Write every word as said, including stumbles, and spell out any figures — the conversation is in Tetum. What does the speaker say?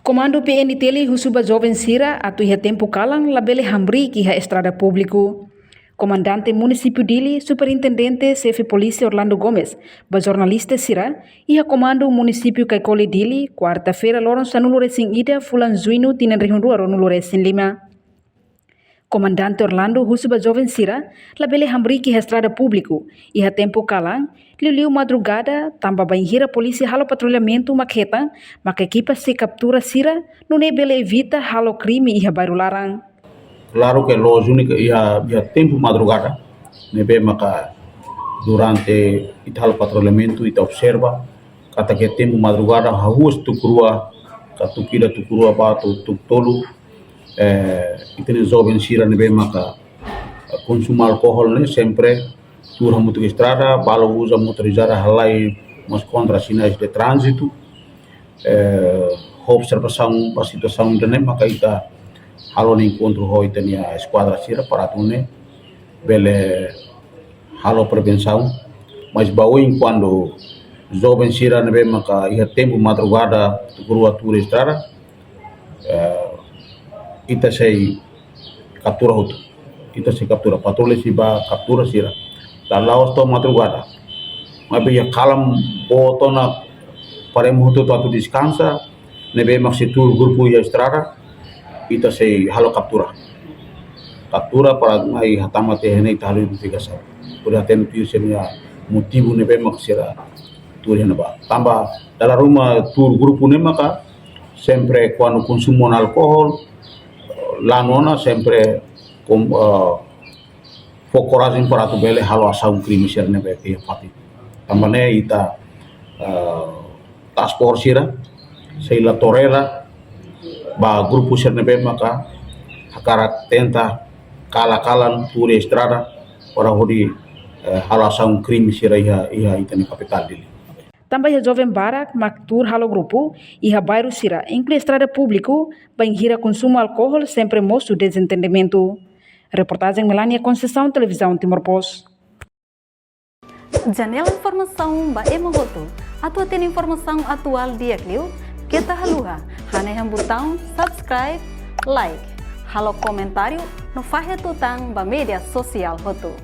Komandu P N T L husu ba joven sira atu iha tempu kalan labele hamriik iha estrada públiku. Komandante Munisípiu Dili, Superintendente Xefe Polísia Orlando Gomes, ba jornalista sira, iha Komandu Munisípiu Caicoli Dili, kuarta-feira loron sanulu resin ida fulan Juñu tinan rihun rua ruanulu resin lima. Komandante Orlando husu ba joven sira labele hamriik iha estrada públiku iha tempu kalan, liuliu madrugada, tanba bainhira polísia halo patrullamentu mak hetan, maka ekipa sei kaptura sira, nune'e bele evita halo krime iha bairru laran. Klaru ke loos duni ke iha, iha tempu madrugada, ne'ebé maka durante ita halo patrullamentu, ita observa, katak iha tempu madrugada, hahú husi tuku rua, ka tuku ida tuku rua ba to'o tuku tolu, eh, ita-nia joven sira ne'ebé maka, eh, konsumu alkohol ne'e sempre tuur hamutuk estrada, balu uza motorizada halai mós kontra sinais de tránzitu, eh, observasaun ba situasaun ida-ne'e maka ita halo ona enkontru ho ita-nia eskuadra sira para atu nune'e bele halo prevensaun. Mas ba oin kuandu joven sira ne'ebé maka iha tempu madrugada tuku rua tuur estrada, eh, ita sei kaptura hotu. Ita sei kaptura, patrulla sei ba kaptura sira. La'ós to'o madrugada. Maibé iha kalan boot ona para ema hotu atu deskansa, ne'ebé mak sei tuur grupu iha estrada, ita sei halo kaptura. Kaptura para mai hatama tiha ne'e ita halo identifikasaun. Para hatene tuir sira-nia motivu ne'ebé mak sira tuur iha ne'ebá. Tanba dala ruma tuur grupu ne'e maka sempre kuandu konsumu ona alkohol, la'o ona sempre kom-, eh, fó korajen para atu bele halo asaun krime sira ne'ebé ke iha fatin. Tanba ne'e ita, eh, task force sira sei la tolera ba grupu sira ne'ebé maka hakarak tenta kala-kalan tuur estrada para hodi, eh, halo asaun krime sira iha, iha ita-nia kapitál Dili. Tanba iha joven barak mak tuur halo grupu iha bairru sira, inklui estrada públiku, bainhira konsumu alkohol sempre mosu dezentendimentu. Reportajen Melania Conceição, Televizaun Timor Post. Janela informasaun ba ema hotu. Atu hatene informasaun atuál di'ak liu, keta haluha hanehan butaun subscribe, like, halo komentáriu no fahe tutan ba média sosiál hotu.